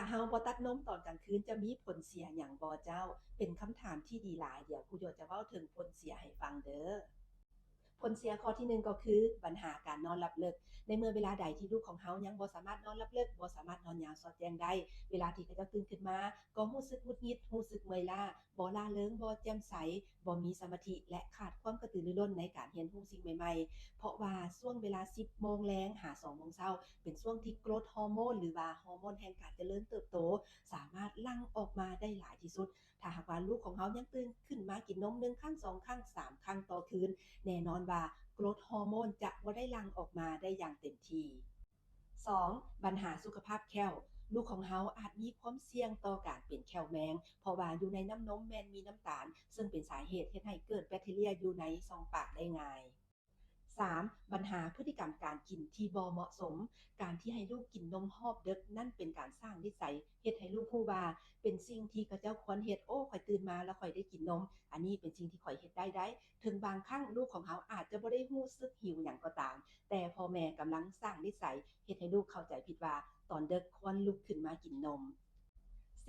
ເຮົາບໍ່ຕັດນົມຕອນກາງຄືນຈະມີຜົນເສຍຫຍັງບໍ່ເຈົ້າ? ເປັນຄຳຖາມທີ່ດີຫຼາຍ, ດຽວຄູໂຢຈະເວົ້າເຖິງຜົນເສຍໃຫ້ຟັງເດີ້. ຜົນເສຍຂໍ້ທີໜຶ່ງກໍຄືບັນຫາການນອນຫຼັບເລິກ. ໃນເມື່ອເວລາໃດທີ່ລູກຂອງເຮົາຍັງບໍ່ສາມາດນອນຫຼັບເລິກ, ບໍ່ສາມາດນອນຍາວສອດແຈ້ງໄດ້, ເວລາທີ່ເຂົາເຈົ້າຕື່ນຂຶ້ນມາກໍຮູ້ສຶກຫງຸດຫງິດ, ຮູ້ສຶກເມື່ອຍລ້າ, ບໍ່ລ່າເລີງ, ບໍ່ແຈ່ມໃສ, ບໍ່ມີສະມາທິ ແລະ ຂາດຄວາມກະຕືລືລົ້ນໃນການຮຽນຮູ້ສິ່ງໃໝ່ໆ. ເພາະວ່າຊ່ວງເວລາສິບໂມງແລງຫາສອງໂມງເຊົ້າ ເປັນຊ່ວງທີ່ໂກຣດຮໍໂມນ ຫຼືວ່າຮໍໂມນແຫ່ງການຈະເລີນເຕີບໂຕ ສາມາດຫຼັ່ງອອກມາໄດ້ຫຼາຍທີ່ສຸດ. ຖ້າຫາກວ່າລູກຂອງເຮົາຍັງຕື່ນຂຶ້ນມາກິນນົມໜຶ່ງຄັ້ງ, ສອງຄັ້ງ, ສາມຄັ້ງຕໍ່ຄືນ, ແນ່ນອນວ່າໂກຣດຮໍໂມນຈະບໍ່ໄດ້ຫຼັ່ງອອກມາໄດ້ຢ່າງເຕັມທີ່. ສອງ, ບັນຫາສຸຂະພາບແຂ້ວ. ລູກຂອງເຮົາອາດມີຄວາມສ່ຽງຕໍ່ການເປັນແຂ້ວແມງ, ເພາະວ່າຢູ່ໃນນ້ຳນົມແມ່ນມີນ້ຳຕານ, ເຊິ່ງເປັນສາເຫດເຮັດໃຫ້ເກີດແບັກທີເຣຍຢູ່ໃນຊ່ອງປາກໄດ້ງ່າຍ. ສາມ, ບັນຫາພຶດຕິກຳການກິນທີ່ບໍ່ເໝາະສົມ. ການທີ່ໃຫ້ລູກກິນນົມຮອບເດິກນັ້ນເປັນການສ້າງນິດໄສ ເຮັດໃຫ້ລູກຮູ້ວ່າເປັນສິ່ງທີ່ເຂົາເຈົ້າຄວນເຮັດ. ໂອ້ ຂ້ອຍຕື່ນມາແລ້ວຂ້ອຍໄດ້ກິນນົມ, ອັນນີ້ເປັນສິ່ງທີ່ຂ້ອຍເຮັດໄດ້ໄດ໋. ເຖິງບາງຄັ້ງລູກຂອງເຮົາອາດຈະບໍ່ໄດ້ຮູ້ສຶກຫິວຫຍັງກໍຕາມ, ແຕ່ພໍ່ແມ່ກຳລັງສ້າງນິດໄສເຮັດໃຫ້ລູກເຂົ້າໃຈຜິດວ່າຕອນເດິກຄວນລຸກຂຶ້ນມາກິນນົມ.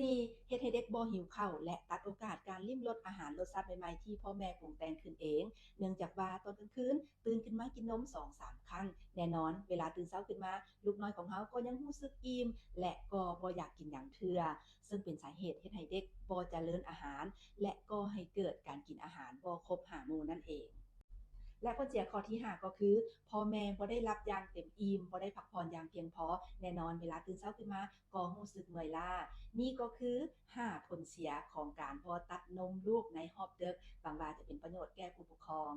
ສີ່, ເຮັດໃຫ້ເດັກບໍ່ຫິວເຂົ້າ ແລະ ຕັດໂອກາດການລິມລົດອາຫານລົດຊາດໃໝ່ໆທີ່ພໍ່ແມ່ປຸງແຕ່ງຂຶ້ນເອງ, ເນື່ອງຈາກວ່າຕອນກາງຄືນຕື່ນຂຶ້ນມາກິນນົມສອງສາມຄັ້ງ. ແນ່ນອນ, ເວລາຕື່ນເຊົ້າຂຶ້ນມາ, ລູກນ້ອຍຂອງເຮົາກໍຍັງຮູ້ສຶກອີ່ມ ແລະ ກໍບໍ່ຢາກກິນຫຍັງເທື່ອ, ເຊິ່ງເປັນສາເຫດເຮັດໃຫ້ເດັກບໍ່ຈະເລີນອາຫານ ແລະ ກໍ່ໃຫ້ເກີດການກິນອາຫານບໍ່ຄົບຫ້າໝູ່ນັ້ນເອງ. ແລະ ຜົນເສຍຂໍ້ທີຫ້າກໍຄື ພໍ່ແມ່ບໍ່ໄດ້ຫຼັບຢ່າງເຕັມອີ່ມ, ບໍ່ໄດ້ພັກຜ່ອນຢ່າງພຽງພໍ. ແນ່ນອນ, ເວລາຕື່ນເຊົ້າຂຶ້ນມາກໍຮູ້ສຶກເມື່ອຍລ້າ. ນີ້ກໍຄືຫ້າຜົນເສຍຂອງການບໍ່ຕັດນົມລູກໃນຮອບເດິກ. ຫວັງວ່າຈະເປັນປະໂຫຍດແກ່ຜູ້ປົກຄອງ.